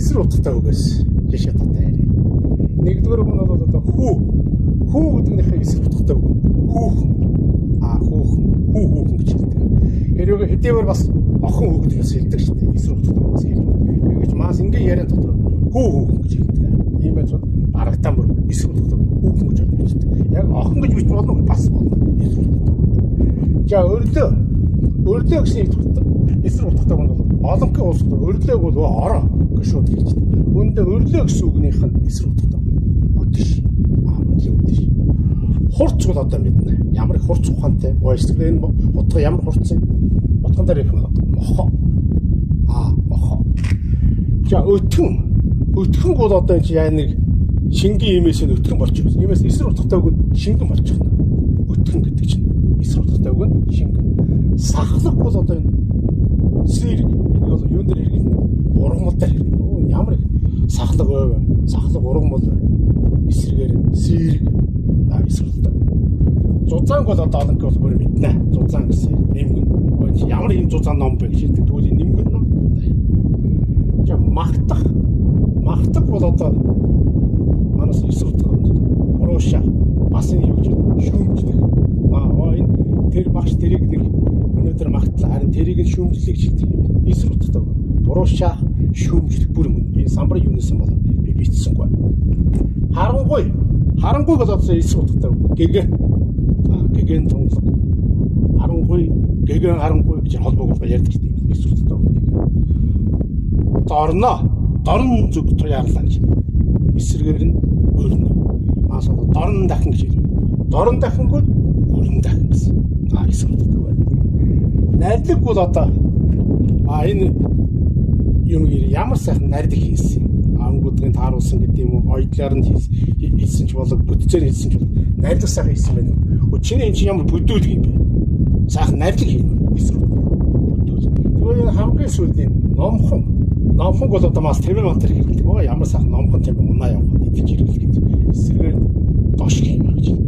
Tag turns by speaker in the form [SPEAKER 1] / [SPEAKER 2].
[SPEAKER 1] Эсрэг утгатай үгээс жишээ татаа яриа. Нэгдүгээр үг нь бол одоо хүү. Хүү гэдгнийхээ эсрэг утгатай үг. Хүүхэн. Хүүхэн. Хүү хүүхэн гэж хэлдэг. Хэрвээ хэдийгээр бас охин хүү гэж бас хэлдэг шүү дээ. Эсрэг утгатай бас хэлдэг. Тэгэж маас ингээ яриа дотор хүү хүүхэн гэж хэлдэг. Ийм байдлаар барагтаа бүр эсрэг утгатай хүүхэн гэж хэлдэг. Яг охин гэж бич болно бас болно. Эсрэг утгатай. За өрлөө. Өрлөө гэсэн эсрэг утгатай үг нь бол олонхын улс өрлөөг бол ороо гэж шууд хэлдэг. Үүндээ өрлөө гэсэн үгнийх нь эсрэг утгатай үг. Өдөш. Өрлөө өдөш. Хурц бол одоо мэднэ. Ямар их хурц ухаантай. Эсвэл энэ утга ямар хурц юм? Утган дээр их мохоо. Мохоо. За өтгөн. Өтгөн бол одоо энэ яа нэг шингэн имээс нь өтгөн болчих. Иймээс эсрэг утгатай үг нь шингэн болчих. Өтгөн гэдэг чинь эсрэг утгатай үг нь шингэн. Сахлах бол одоо энэ сэрэг. Энэ бол юун дээр хэрэглэнэ? Ургамал дээр хэрэглэнэ. Ямар их сахлах байв. Сахлах ургамал байв. Эсрэгээр сэрэг. Эсрэг утгатай. Зузаанг бол одоо олонх бол бүр мэднэ. Зузаан гэсэн нэмгэн. Ямар юм зузаан ном бэ гэж хэлдэг. Тэгвэл нэмгэн ном. За магтах. Магтах бол одоо манаас эсрэг утгатай. Буруушаа. Бас энэ юу гэж шүүмжлэх. Энэ тэр багш тэрийг нэг өнөөдөр магтлаа. Харин тэрийг нь шүүмжлэх гэж хэлдэг юм. Эсрэг утгатай. Буруушаа, шүүмжлэх бүр юм. Би самбар юунаас бол би бичсэнгүй. Харангуй. Харангуй бол одоо эсрэг утгатай. Гэгэ. Гэгэн тунгалаг. Харангуй, гэгэн харангуй гэж холбоог ярьдаг тийм эсрэг утгатай. Дорно. Дорн зүг туяарлаа гэж. Эсрэгээр нь өрнө. Маас одоо дорн дахин гэж хэлдэг. Дорн дахингууд өрн дахин гэсэн. Эсрэг утгатай байна. Найрлаг бол одоо энэ юм ямар сайхан найрлаг хийсэн. Ангуудын тааруулсан гэдэг юм уу? Ойдлоор нь хийсэн ч болов, бүтцээр хийсэн ч болов. Найрлаг сайхан хийсэн байна уу? Чиний энэ чинь ямар бүдүүлэг юм бэ? Сайхан найрлаг хийнэ. Эсрэг бүдүүл. Тэгвэл энэ хамгийн сүүлийн номхон. Номхон бол одоо мас тэмээ мантар хэрэглэдэг. Ямар сайхан номхон тэмээ унаа явах идэж хэрэглэх гэдэг. Эсрэгээр дошг юм гэж.